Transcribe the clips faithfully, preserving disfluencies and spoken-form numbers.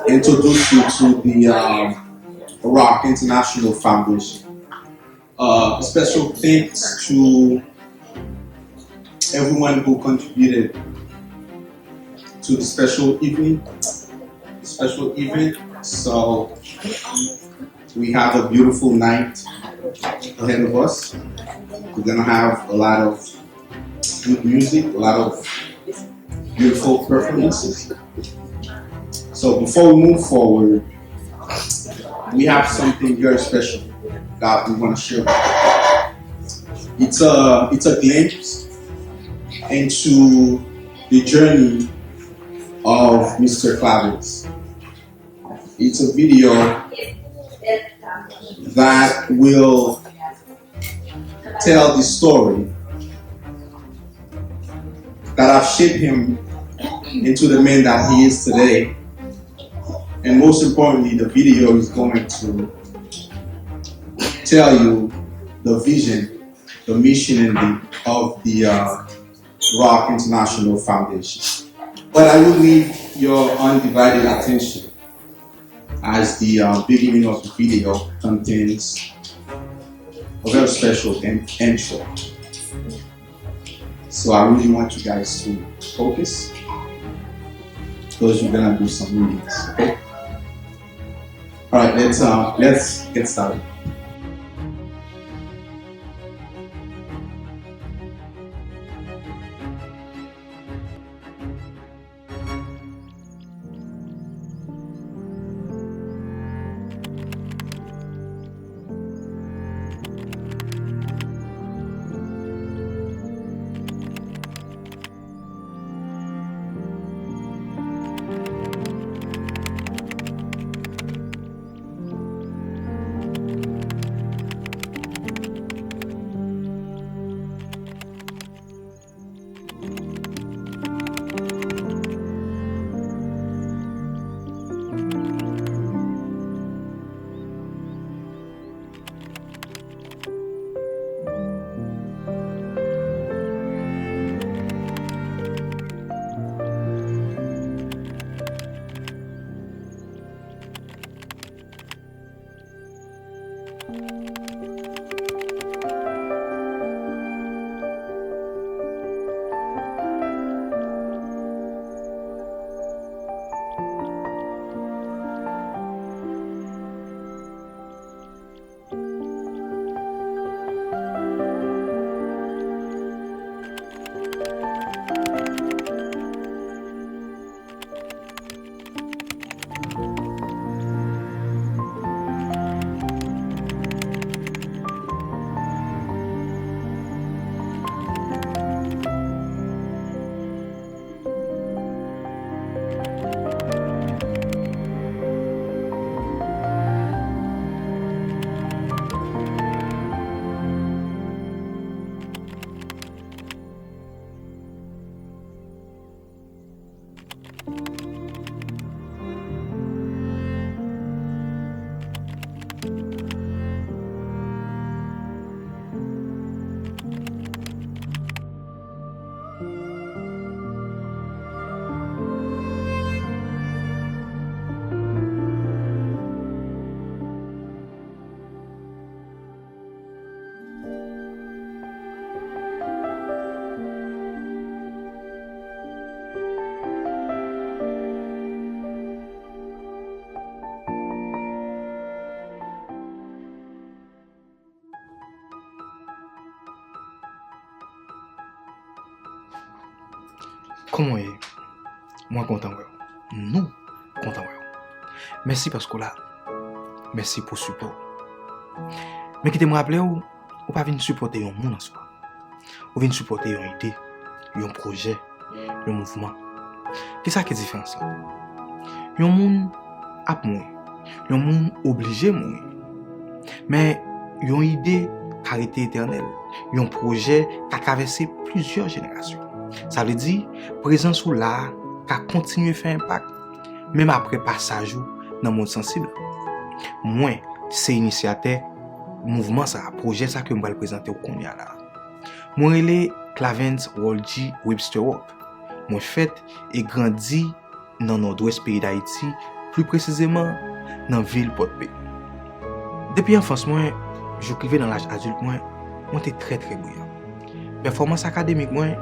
introduce you to the um, Rock International Foundation. Uh, special thanks to everyone who contributed to the special evening, the special event. So we have a beautiful night ahead of us. We're gonna have a lot of good music, a lot of beautiful performances. So before we move forward, we have something very special that we want to share with you. It's a it's a glimpse into the journey of Mister Clavens. It's a video that will tell the story that have shaped him into the man that he is today. And most importantly, the video is going to tell you the vision, the mission, and the, of the uh, Rock International Foundation. But I will need your undivided attention as the uh, beginning of the video contains a very special in- intro. So I really want you guys to focus because we're gonna do some readings, okay? All right, let's uh, let's get started. Kòman w ye? Mwen kontan wè w. Nou kontan wè w. Mèsi paske w la. Mèsi pou sipò w. Men kite m raple w, ou pa vin sipòte yon moun an swa. Ou vin sipòte yon ide, yon pwojè, yon mouvman. Kisa ki diferans lan? Yon moun ap mouri. Yon moun oblije mouri. Men yon ide ka rete etènèl. Yon pwojè ka travèse plizyè jenerasyon. Sa vle di, prezans ou la a ka kontinye fè enpak, menm apre pasaj ou nan mond sansib la. Mwen, se inisyatè mouvman sa a, pwojè sa ke m pral prezante w kounye a la a. Mwen rele Clavens Waldy Webster Rock. Mwen fèt e grandi nan nòdwès peyi Dayiti, pli presizeman nan vil Pòdpe. Depi anfans mwen, jouk rive nan laj adilt mwen, mwen te trè, trè briyan. Pèfòmans akademik mwen,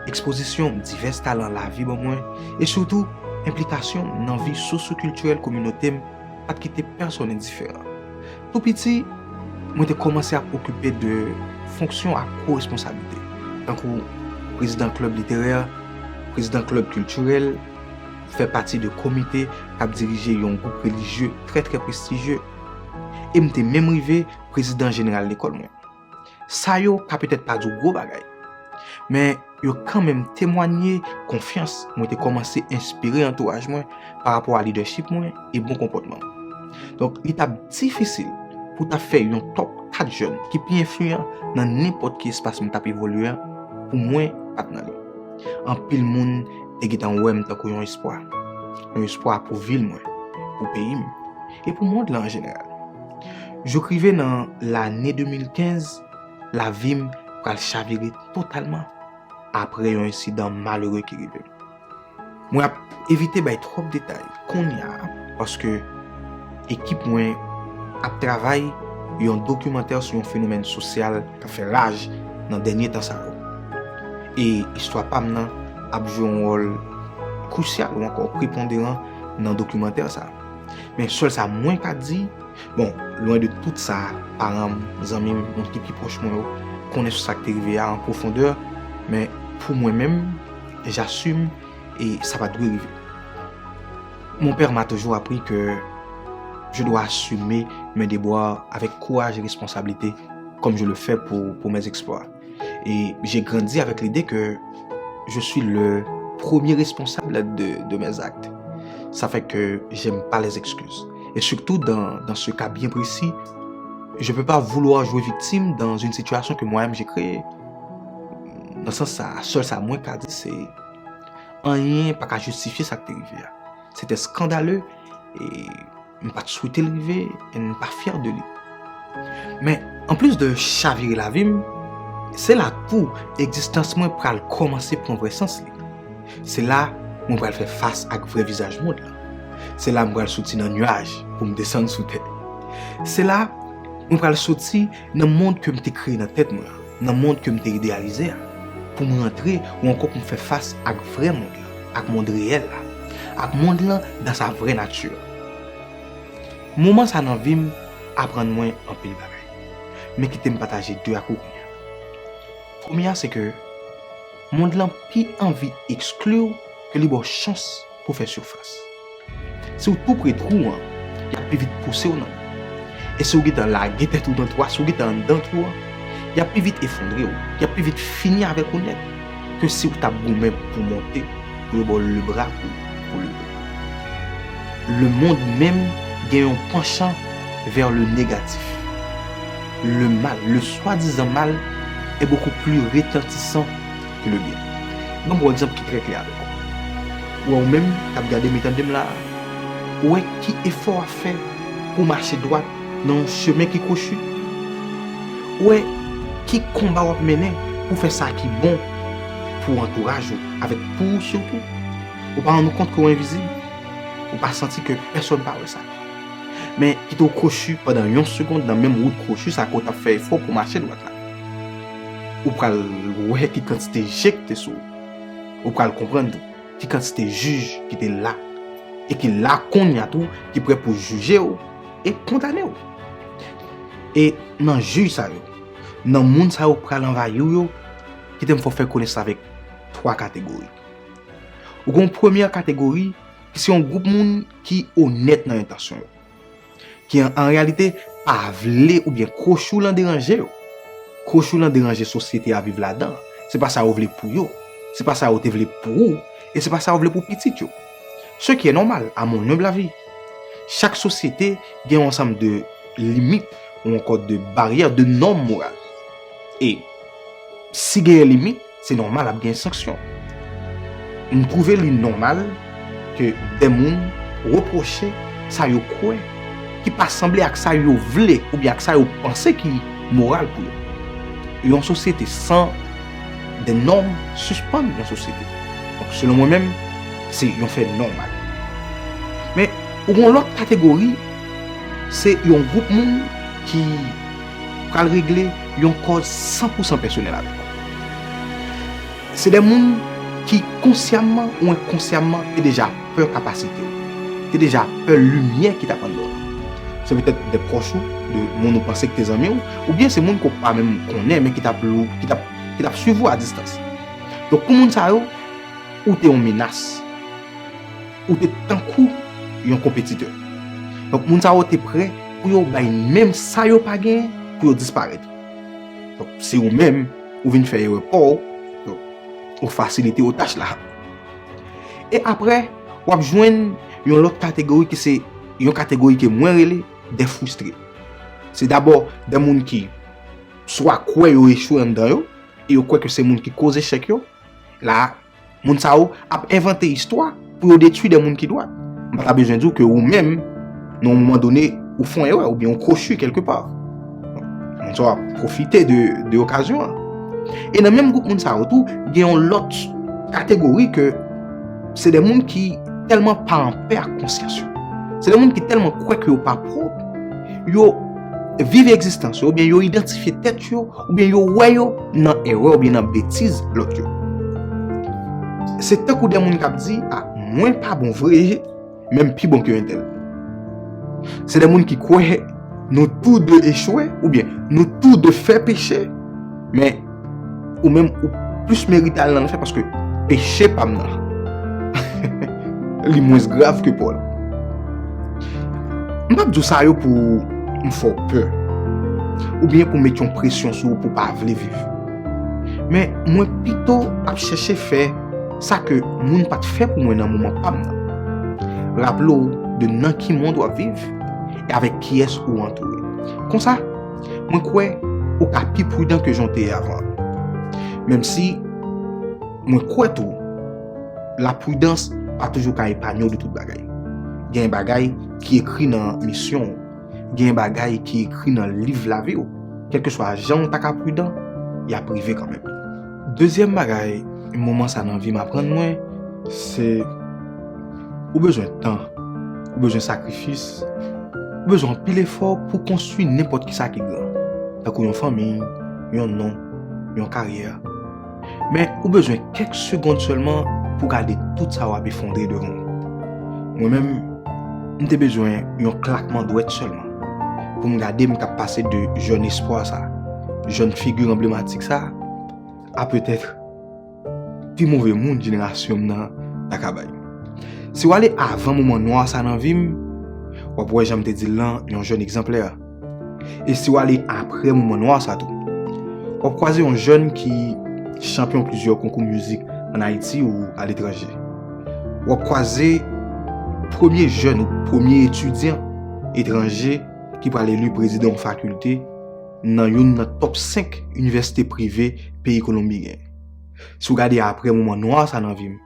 ekspozisyon divès talan lavi ban mwen, e sitou enplikasyon m nan vi sosyokiltirèl kominote m pa t kite pèsonn endiferan. Tou piti, mwen te kòmanse ap okipe de fonksyon ak gwo responsablite, tankou prezidan klèb literè, prezidan klèb kiltirèl, fè pati de komite k ap dirije yon gwoup relijye trè, trè prestijye, e m te menm rive prezidan jeneral lekòl mwen. Sa yo ka petèt pa di w gwo bagay, men yo kanmenm temwanye konfyans mwen te kòmanse enspire antouraj mwen pa rapò a lidèchip mwen e bon konpòtman m. Donk, li t ap difisil pou w ta fè yon top kat jèn ki pi enfliyan nan nenpòt ki espas mwen t ap evolye a pou mwen pa t nan li. Anpil moun te gentan wè m tankou yon espwa, yon espwa pou vil mwen, pou peyi m, e pou mond lan an jeneral. Jouk rive nan lane de mil kenz, lavi m pral chavire totalman apre yon ensidan malere ki rive m. Mwen ap evite bay twòp detay kounye a, paske ekip mwen ap travay yon dokimantè sou yon fenomèn sosyal k ap fè raj nan dènye tan sa yo. E istwa pa m nan ap jwe yon wòl krisyal ou ankò preponderan nan dokimantè sa. Men sèl sa mwen ka di, bon, lwen de tout sa, paran m, zanmi m, moun ki pi pwòch mwen yo, konnen sou sa k te rive a an pwofondè, men pou mwen menm, j'assume, e sa pa dwe rive. Mon père m'a toujours appris que je dois assumer mes devoirs avec courage et responsabilité, comme je le fais pour, pour mes exploits. Et j'ai grandi avec l'idée que je suis le premier responsable de, de mes actes. Ça fait que j'aime pas les excuses. Et surtout dans, dans ce cas bien précis, je peux pas vouloir jouer victime dans une situation que moi-même j'ai créée. Nan sans sa, sèl sa mwen ka di se anyen pa ka jistifye sa k te rive a. Se te skandale e m pa t swete l rive e m pa fyè de li. Men, anplis de chavire lavi m, se la tou egzistans mwen pral kòmanse pran vrè sans li. Se la mwen pral fè fas ak vrè vizaj mond lan. Se la m pral soti nan nyaj pou m desann sou tè. Se la mwen pral soti nan mond ke m te kreye nan tèt mwen an, nan mond ke m te ideyalize a, pou m rantre ou ankò pou m fè fas ak vrè mond lan, ak mond reyèl la, ak mond lan dan sa vrè nati. Moman sa nan vi m aprann mwen anpil bagay. Men kite m pataje de ak ou kounye a. Premye a se ke mond lan pi anvi ekskli w ke li ba w chans pou fè sifas. Si w tou pre twou an, y ap pi vit pouse w nan li. E si w gentan lage tèt ou nan twou a, si w gentan anndan twou an, y ap pi vit efondre w, y ap pi vit fini avèk ou nèt, ke si w t ap goumen pou monte, pou yo ba w lebra pou, pou leve. Lemonn menm gen yon panchan vers le négatif. Le mal, le swadizan mal, est beaucoup plus retentissant ke le byen. Ban m yon egzanp ki trè klè avèk ou. Ou wè ou menm k ap gade m e tande m la a, ou wè ki efò w ap fè pou w mache dwat nan yon chemen ki kwochi? Ou wè ki konba w ap mennen pou w fè sa ki bon pou antouraj ou, avèk pou ou sitou? Ou pa rann ou kont ke w envizib? Ou pa santi ke pèsonn pa wè sa? Men kite w kwochi pandan yon segonn nan menm wout kwochi sa ke w t ap fè efò pou w mache dwat la. Ou pral wè ki kantite je ki te sou ou. Ou pral konprann tou ki kantite jij ki te la e ki la kounye a tou, ki prè pou jije w e kondane w. E nan jij sa yo, nan moun sa yo k pral anvayi w yo, kite m fè w fè konesans avèk twa kategori. Ou gen yon premyè kategori ki se yon gwoup moun ki onèt nan entansyon yo, ki an, an reyalite pa vle oubyen kwochi w lan deranje yo. Kwochi w lan deranje sosyete a viv ladan. Se pa sa yo vle pou yo. Se pa sa yo te vle pou ou. E se pa sa yo vle pou pitit yo. Ce qui est normal, à mon humble avis. Chak sosyete gen yon ansanm de limit ou ankò de baryè, de nòm moral. E si genyen limit, se nòmal ap gen sanksyon. M twouve li nòmal ke de moun repwoche sa yo kwè ki pa sanble ak sa yo vle oubyen ak sa yo panse ki moral pou yo. Yon sosyete san de nòm sispann yon sosyete. Donk, selon mwen menm, Se yon fè nòmal. Men, ou gen yon lòt kategori, se yon gwoup moun ki pral regle yon kòz san pou san pèsonèl avèk ou. Se de moun ki konsyamman ou enkonsyamman te deja pè kapasite w, te deja pè limyè ki t ap anndan w. Se petèt de pwòch ou, de moun ou panse ki te zanmi w, oubyen se moun ke w pa menm konnen, men ki t ap, ki t ap, ki t ap swiv ou a distans. Donk, pou moun sa yo, ou te yon menas. Ou te tankou yon konpetitè. Donk, moun sa yo te prè pou yo bay menm sa yo pa genyen pou yo disparèt. Donk, se ou menm, ou vin fè erè pa w, donk, ou fasilite yo tach la. E apre, w ap jwenn yon lòt kategori ki se yon kategori ke mwen rele de fristre. Se dabò de moun ki swa kwè yo echwe anndan yo, e yo kwè ke se moun ki koz echèk yo. La, moun sa yo ap envante istwa pou yo detwi de moun ki dwat. M pa ta bezwen di w ke ou menm, nan yon moman done, ou fè yon erè oubyen ou kwochi kèlke pa. Moun sa yo ap pwofite de, de okazyon an. E nan menm gwoup moun sa yo tou, gen yon lòt kategori ke se de moun ki tèlman pa anpè ak konsyans yo. Se de moun ki tèlman kwè ke yo pa pwòp, yo viv egzistans yo, oubyen yo idantifye tèt yo, oubyen yo wè yo nan erè oubyen nan betiz lòt yo. Se tankou de moun k ap di, "A, mwen pa bon vre, men m pi bon ke entèl." Se de moun ki kwè nou tou de echwe, oubyen nou tou de fè peche, men ou menm ou plis merite al nan lanfè paske peche pa m nan li mwens grav ke pa w la. M p ap di w sa yo pou m fè w pè, oubyen pou m met yon presyon sou ou pou w pa vle viv. Men mwen pito ap chèche fè sa ke moun pa t fè pou mwen nan moman pa m nan. Raple w de nan ki mond w ap viv e avèk kiyès ou antoure. Konsa, mwen kwè ou ka pi pridan ke jan w te ye avan. Menm si mwen kwè tou, lapridans pa toujou ka epanye w de tout bagay. Gen bagay ki ekri nan misyon w, gen bagay ki ekri nan liv lavi w. Kèlkeswa jan w ta ka pridan, y ap rive kanmenm. Dezyèm bagay, moman sa nan vi m aprann mwen, se ou bezwen tan, ou bezwen sakrifis, ou bezwen anpil efò pou konstwi nenpòt kisa ki gran, tankou yon fanmi, yon non, yon karyè. Men ou bezwen kèk segonn sèlman pou gade tout sa w ap efondre devan w. Mwen menm, m te bezwen yon klakman dwèt sèlman pou m gade m k ap pase de jèn espwa sa, jèn figi anblematik sa, a petèt pi move moun jenerasyon m nan ta ka bay. Si w ale avan moman nwa sa nan vi m, w ap wè jan m te di l lan, yon jèn egzanplè. E si w ale apre moman nwa sa tou, w ap kwaze yon jèn ki chanpyon plizyè konkou mizik ann Ayiti ou aletranje. W ap kwaze premye jèn ou premye etidyan etranje ki pral eli prezidan yon fakilte nan youn nan top senk inivèsite prive peyi Kolonbi gen. Si w gade apre moman nwa sa nan vi m,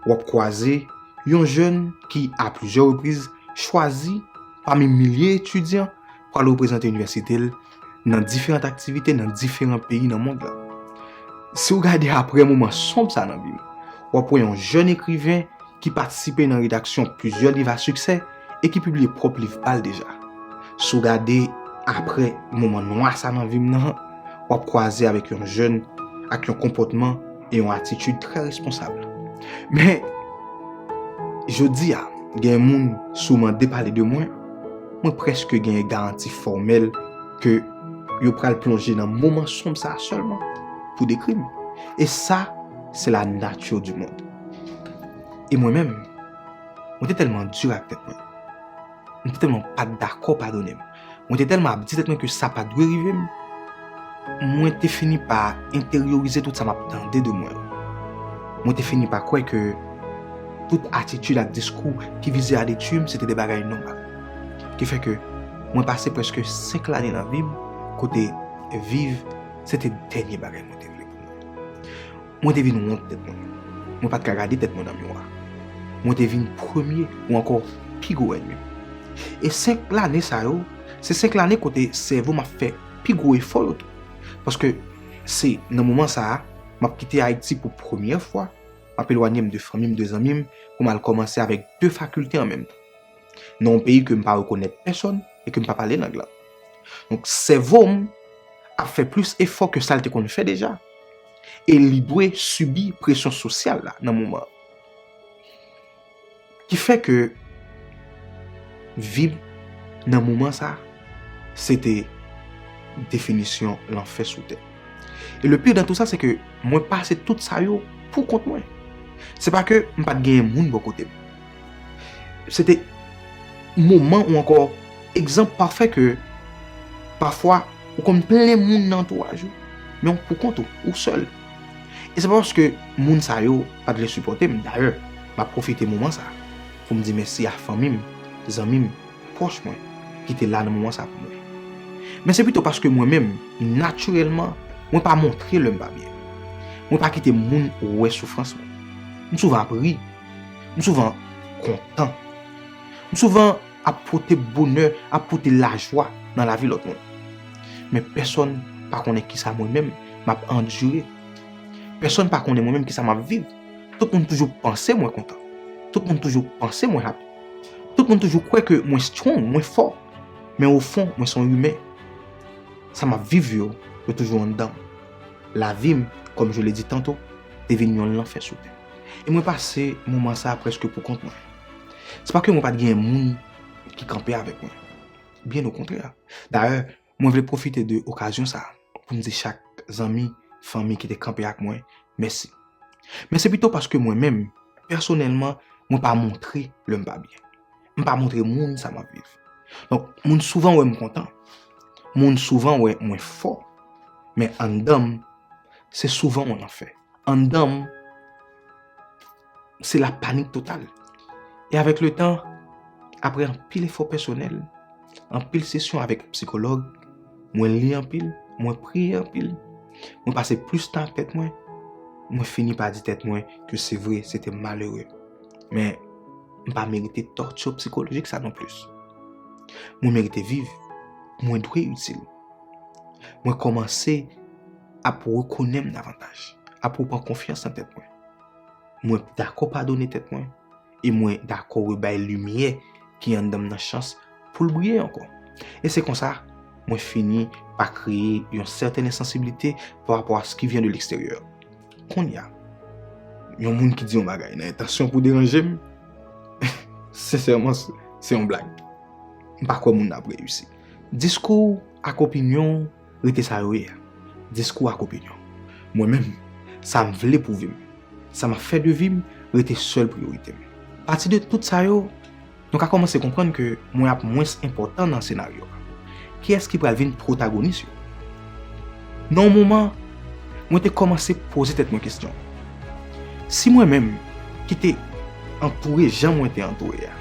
w ap kwaze yon jèn ki, a plizyè repriz, chwazi pami milye etidyan pral reprezante inivèsite l nan diferan aktivite nan diferan peyi nan mond lan. Si w gade apre moman sonb sa nan vi m, w ap wè yon jèn ekriven ki patisipe nan redaksyon plizyè liv a siksè e ki pibliye pwòp liv pa l deja. Si w gade apre moman nwa sa nan vi m nan, w ap kwaze avèk yon jèn ak yon konpòtman e yon atitid trè responsab. Men, jodi a, gen moun, si w mande pale de mwen, mwen prèske genyen garanti fòmèl ke yo pral plonje nan moman sonb sa a sèlman pou dekri m. E sa, se la nature du monde. E mwen menm, mwen te tèlman di ak tèt mwen. M te tèlman pa t dakò, padone m. Mwen te tèlman ap di tèt mwen ke sa pa dwe rive m. Mwen te fini pa enteryorize tout sa m ap tande de mwen yo. Mwen te fini pa kwè ke tout atitid ak diskou ki vize a detwi m, se te de bagay nòmal. Ki fè ke mwen pase prèske senk lane nan vi m kote viv se te dènye bagay mwen te vle pou mwen. Mwen te vin wont tèt mwen. Mwen pa t ka gade tèt mwen nan miwa. Mwen te vin premye ou ankò pi gwo ènmi m. E senk lane sa yo, se senk lane kote sèvo m ap fè pi gwo efò yo tou. Paske se nan moman sa a, m ap kite Ayiti pou premyè fwa, m ap elwanye m de fanmi m, de zanmi m, pou m al kòmanse avèk de fakilte an menm tan. Nan yon peyi ke m pa rekonèt pèsòn e ke m pa pale lang lan. Donk, sèvo m ap fè plis efò ke sa l te konn fè deja. E li dwe sibi presyon sosyal la nan moman an. Ki fè ke vi m nan moman sa, se te definisyon lanfè sou tè. E le pire dans tout sa, se ke mwen pase tout sa yo pou kont mwen. Se pa ke m pa t genyen moun bò kote m. Se te moman ou ankò egzanp pafè ke pafwa ou konn plen moun nan antouraj ou, men ou pou kont ou, ou sèl. E se pa paske moun sa yo pa t vle sipòte m. Dayè, m ap pwofite moman sa pou m di mèsi a fanmi m, zanmi m, pwòch mwen ki te la nan moman sa pou mwen. Men se pito paske mwen menm, natirèlman, mwen pa montre lè m pa byen. Mwen pa kite moun wè soufrans mwen. M souvan ap ri. M souvan kontan. M souvan ap pote bonè, ap pote lajwa nan lavi lòt moun. Men pèsòn pa konnen kisa mwen menm m ap andire. Pèsòn pa konnen mwen menm kisa m ap viv. Tout moun toujou panse mwen kontan. Tout moun toujou panse mwen happy. Tout moun toujou kwè ke mwen strong, mwen fò. Men ofon, mwen se yon imen. Sa m ap viv yo, yo toujou anndan m. Lavi m, comme je l'ai dit tantôt, te vin yon lanfè sou tè. E mwen pase moman sa a prèske pou kont mwen. Se pa ke mwen pa t genyen moun ki kanpe avèk mwen. Byen okontrè. Dayè, mwen vle pwofite de okazyon sa a pou m di chak zanmi, fanmi ki te kanpe ak mwen, mèsi. Men se pito paske mwen menm, pèsonèlman, mwen pa montre lè m pa byen. M pa montre moun sa m ap viv. Donk, moun souvan wè m kontan. Moun souvan wè mwen fò. Men anndan m, se souvan yon lanfè. Anndan m, se la panik total. E avèk letan, apre anpil efò pèsonèl, anpil sesyon avèk psikològ, mwen li anpil, mwen priye anpil, mwen pase plis tan ak tèt mwen, mwen fini pa di tèt mwen ke se vre, se te malere. Men, m pa merite tòti psikolojik sa nonplis. Mwen merite viv, mwen dwe itil. Mwen kòmanse ap rekonnen m davantaj, ap reprann konfyans nan tèt mwen. Mwen dakò padone tèt mwen, e mwen dakò rebay limyè ki anndan m nan chans pou l briye ankò. E se konsa, mwen fini pa kreye yon sètèn sansiblite pa rapò a ce qui vient de l'extérieur. Kounye a, yon moun ki di yon bagay nan entansyon pou deranje m, sensèman, se, se yon blag. M pa kwè moun nan ap reyisi. Diskou ak opinyon w rete sa yo ye a. Diskou ak opinyon. Mwen menm, sa m vle pou vi m, sa m ap fè de vi m, rete sèl priyorite m. Pati de tout sa yo, nou ka kòmanse konprann ke mwen ap mwens enpòtan nan senaryo a. Kiyès ki pral vin pwotagonis yo? Nan yon moman, mwen te kòmanse poze tèt mwen kesyon. Si mwen menm, ki te antoure jan mwen te antoure a,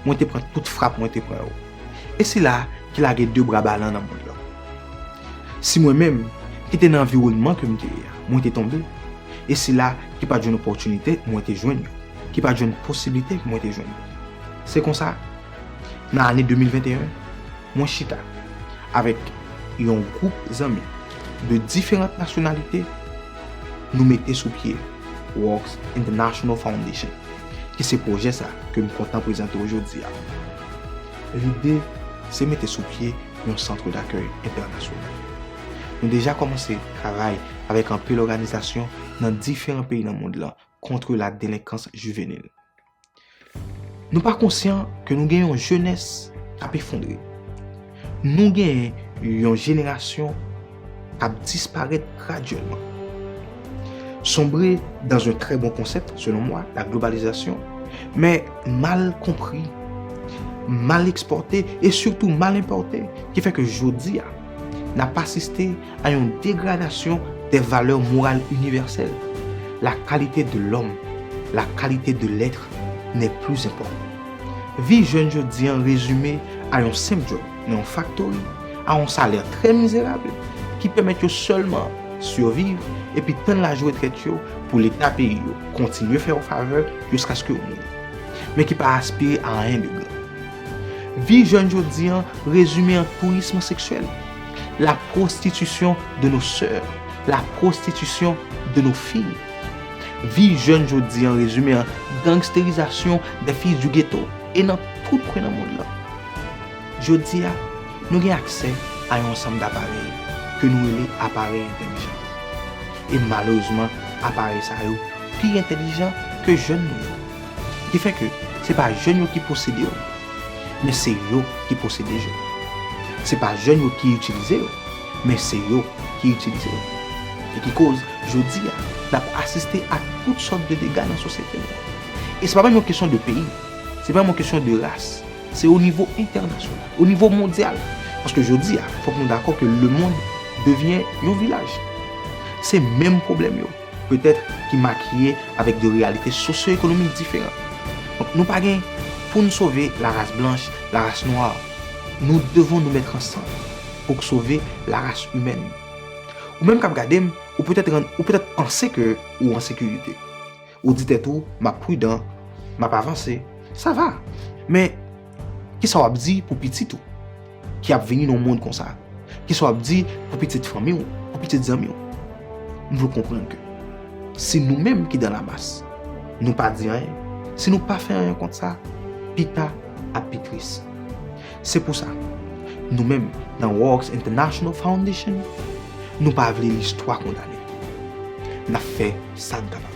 mwen te pran tout frap mwen te pran yo, e sila ki lage de bra balan nan mond lan? Si mwen menm, ki te nan anviwònman ke m te ye a, mwen te tonbe, e sila ki pa t jwenn opòtinite mwen te jwenn yo, ki pa t jwenn posiblite mwen te jwenn yo? Se konsa, nan ane de mil venteyen, mwen chita avèk yon gwoup zanmi de diferan nasyonalite, nou mete sou pye Works International Foundation, ki se pwojè sa ke m kontan prezante w jodi a. Lide, se mete sou pye yon sant dakèy entènasyonal. Nou deja kòmanse travay avèk anpil òganizasyon nan diferan peyi nan mond lan kont la delenkans jivenil. Nou pa konsyan ke nou gen yon jenès k ap efondre. Nou gen yon jenerasyon k ap disparèt gradyèlman. Sombre dans un très bon concept, selon moi, la globalisation, men mal konpri, mal ekspòte e sitou mal enpòte, ki fè ke jodi a, n ap asiste à une dégradation des valeurs morales universelles. La qualité de l'homme, la qualité de l'être n'est plus importante. Vi jèn jodi an rezime a yon senp djòb nan yon faktori, a yon salè trè mizerab ki pèmèt yo sèlman siviv epi tann laj retrèt yo pou Leta peyi yo kontinye fè yo favè jiskaske yo mouri, men ki pa aspire a anyen de gran. Vi jèn jodi an rezime an tourism seksyèl, la prostitution de nos sœurs, la prostitution de nos filles. Vi jèn jodi an rezime an gangsterizasyon des fils du ghetto e nan tout kwen nan mond lan. Jodi a, nou gen aksè a yon ansanm daparèy ke nou rele aparèy entèlijan. E malerezman, aparèy sa yo pi entèlijan ke jèn nou yo. Ki fè ke se pa jèn yo ki posede yo, men se yo ki posede yo. Se pa jèn yo ki itilize yo, men se yo ki itilize yo. E ki koz, jodi a, n ap asiste a tout sòt de dega nan sosyete nou an. E se pa menm yon kesyon de peyi, se pa menm yon kesyon de ras, se o nivo entènasyonal, o nivo mondyal. Paske jodi a, fòk nou dakò ke lemonn devyen yon vilaj. Se menm pwoblèm yo, petèt ki makiye avèk de reyalite sosyo-ekonomik diferan. Donk, nou pa gen pou n sove la ras blanch, la ras nwa. Nous devons nous mettre ensemble pou sove la ras imèn. Ou menm k ap gade m, ou petèt rann, ou petèt panse ke ou an sekirite. Ou di tèt ou, "M ap pridan, m ap avanse, sa va." Men, kisa w ap di pou pitit ou ki ap vini nan yon mond konsa? Kisa w ap di pou pitit fanmi w, pou pitit zanmi w? Nou dwe konprann ke si nou menm ki dan lamas, nou pa di anyen, si nou pa fè anyen kont sa, pita ap pi tris. Se pou sa, nou menm, nan Works International Foundation, nou pa vle listwa kondane. N ap fè sa n kapab.